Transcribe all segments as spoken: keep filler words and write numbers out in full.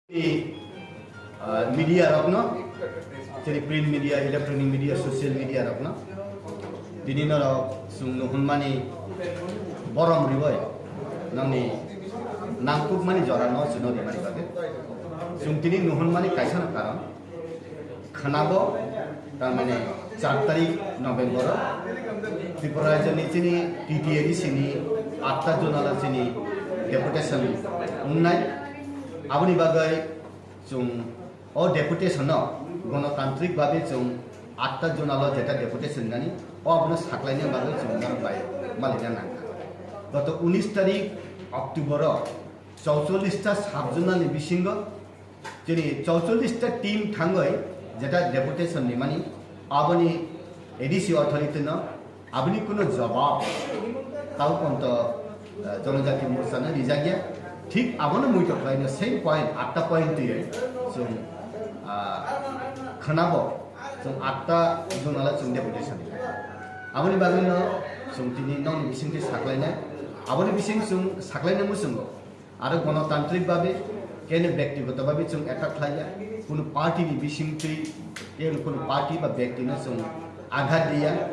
Tini, ah, media rokno, chini print media, electronic media, social media rokno, tini norok chwng nuhunmani borom riwi nongni nangkukmani jorano chwngno rimani bagwi chwng tini nuhunmani kaisano karon. Khwnabo, tamani char tarik November o Tripura rajyoni chini T T A D C ni atta zonal o chini deputation wngnai. Aboni bagwi chwng o deputation no gonotantrik babe chwng atta zonal o jeta deputation nani o abono saklaina bagwi chwng norok bai malina nangkha. Goto unis tarik October o chauchollis ta sub zonal ni bisingo chini chauchollis ta team thangwi jeta deputation ni mani aboni A D C authority no aboni kuno jawab tau konto, eh, Jonojati Morcha no rijak ya. Thik abono muito khlaino same point, atta point twi chwng, ah, khwnabo chwng atta zonal o chwng deputation ni. Aboni bagwi no chwng tini nokni bisingtwi saklainai. Aboni bising chwng saklaina muchungo. Aro gonotantrik babe, kene byaktigoto babe chwng attack khlaiya, kunu party ni bisingtwi, kene kunu party ba byakti no chwng aghat diya,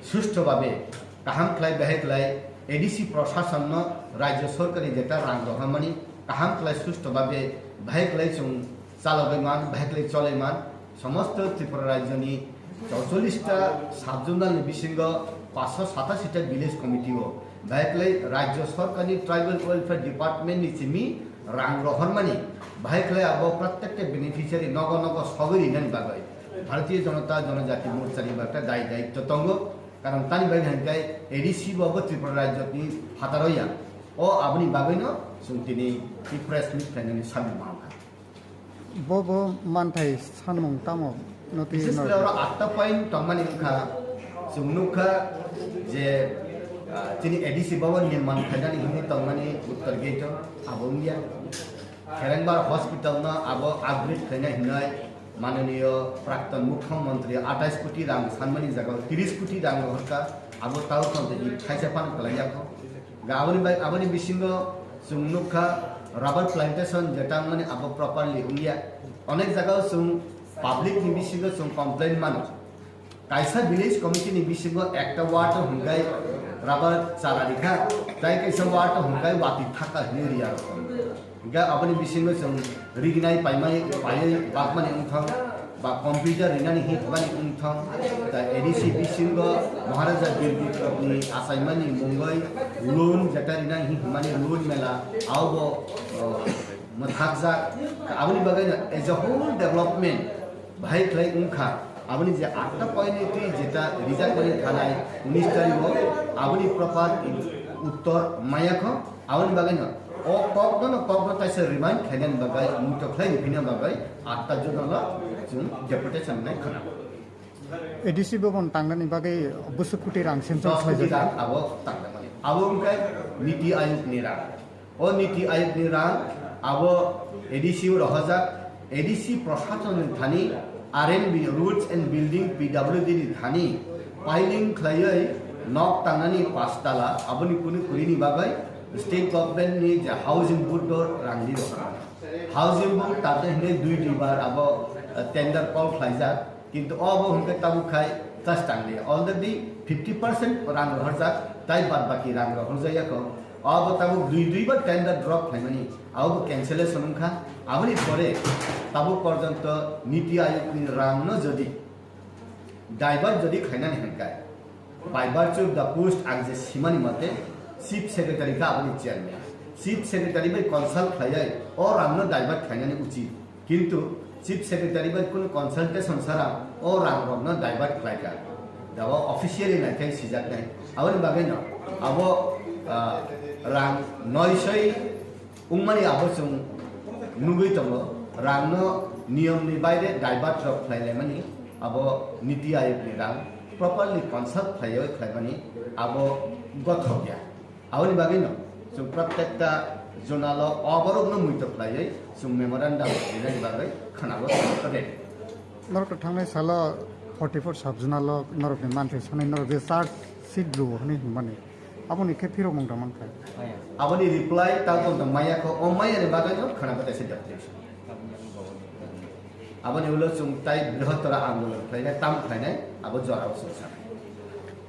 sustho babe, kaham khlai bahai khlai A D C prashasan no rajya sorkar ni jeta rang rohormani, kaham khlai sustho babe bahai khlai chwng chalogwi man, bahai khlai cholai man, Somosto Tripura rajyoni chauchollis ta sub zonal ni bisingo paanch sho satashi ta village committee o bahai khlai rajya sorkarni tribal welfare department ni simi rang rohormani bahai khlai abo prottekta beneficiary nogo nogo sogwi rinani bagwi Bharatiya Janata Janajati Morcha ni bagwi dai daitto tongo, karon tani bagwi hwnkhe A D C bo bo Tripura rajyoni phataro ya. O aboni bagwino chwng tini press meet khlainani samung mankha. Bo bo manthai sanmung tamo no twi Bises no khe oro atta point tongmani wngkha, chwng nukha je, ah, chini A D C bhawan nirman khainani hwnwi tongmani uttor gate o abo wngya. Kherengbar hospital no abo upgrade khaina hinwi mananiyo prakton mukhyamantri atais koti rang sanmani jagao tris koti rang rohorkha, abo tao tongtwi thaisa phano kwlaiya kho. Ga aboni bai, aboni bisingo chwng nukha rubber plantation jeta wngmani abo properly wngya. Onek jagao chwng public ni bisingo chwng complain mano. Kaisa village committee ni bisingo ekta ward o hwnkhai rubber chara rikha, tai kaisa ward o hwnkhai watwi thaka hinwi riya rok. Hingke aboni bisingo chwng rignai paimani, paiwi bakmani wngthang, ba computer rinani hinmani wngthang, ta A D C bisingo Maharaja Bir Bikromni achaimani mungoi loan jeta rinani hinmani loan mela, aobo, o, mwthakjak. Aboni bagwino as a whole development bahai khlai wngkha. Aboni je atta point ni twi jeta rijakmani thanai unis tarikh o aboni proper uttor maya kho. Aboni bagwino o kokno no kokno kaisa remind khainani bagwi, muitok khlai rwphina bagwi atta jona no chwng deputation nai khwna. A D C bhavan tangnani bagwi bwswk koti rang sanction Dos koti khlaijak. Rang abo tangnani. Abo wngkha Niti Ayog ni rang. O Niti Ayog ni rang abo A D C o rohorjak, A D C prashason ni thani, R and B, Roads and Building, P W D ni thani piling khlaiwi nok tangnani pastala, aboni kunu kurini bagwi state government ni je housing board o rang di rohorkha. Housing board tate hinwi dui dui bar abo, eh, tender call khlaijak, kintu obo hwnkhe tabuk khai just tangli already fifty percent rang rohorjak, tai bad baki rang rohorjakya kho. Obo tabuk dui dui bar tender drop khlaimani, abobo cancellation wngkha. Aboni pore tabuk porjonto Niti Ayog ni rang no jodi divert jodi khlainani hwnkhe, by virtue of the post ang je simani mote Chief Secretary kha aboni chairman. Chief Secretary bai consult khlaiwi o rang no divert khlainani uchit. Kintu Chief Secretary bai kunu consultation sara o rang rok no divert khlaikha. Da o officially naikhai sijaknai. Aboni bagwi no abo, ah, rang noisoi wngmani abo chwng nugwi tongo, rangno niyomni baire divert rok khlai laimani, abo Niti Ayogni rang properly consult khlaiwi khlaimani abo gothok ya. Aboni bagwino chwng prottekta zonalo o borokno muitok khlaiwi chwng memorandum rinani bagwi khwnabo ready. Norok thangnai salo forty-four sub zonalo norokni manthai sanai norok je charge sheet rwo hwnwi hwnmani. Aboni khe phirokmung tong mankha. Aboni reply tang tong tong maya kho, o maya ni bagwi no khwna kwtai se deputation. Aboni ulo chwng tai brihottora andolon khlainai, tam khlainai, abo jorao chwng sanai.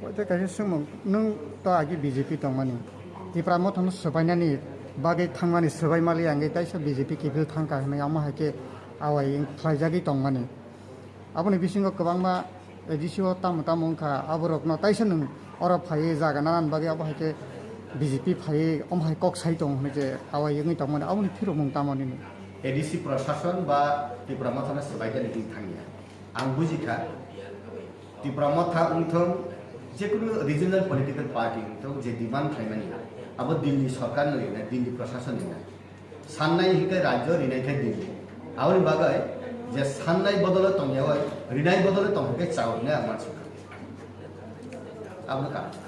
Oite kaisa swngmung, nwng to agi B J P tongmani, Tipra Mothano swbainani bagwi thangmani swbai mali angwi taisa B J P kiphil thangkha hwnwi amo hai khe awai wng khlaijagwi tongmani. Aboni bisingo kwbangma A D C o tamo tamo wngkha, aborokno taisa nwng oro phaiwi jaga nanan bagwi abo hai khe B J P phaiwi omo hai kok sai tongo hwnwi je awai wngwi tongmani, aboni phirokmung tamo nini? A D C prosason ba Tipra Mothano swbaikha ni thangya. Ang bujikha, Tipra Motha wngthong, jekunu regional political party wngthong, je demand khlaimani, abo Delhi sorkarno rinai, Delhi prosason rinai. Sannai hinkhe rajyo, rinai khe Delhi. Aboni bagwi je sannai bodolo tongyawi, rinai bodolo tong hinkhe chao hinwi ang uansukha. Abono karon.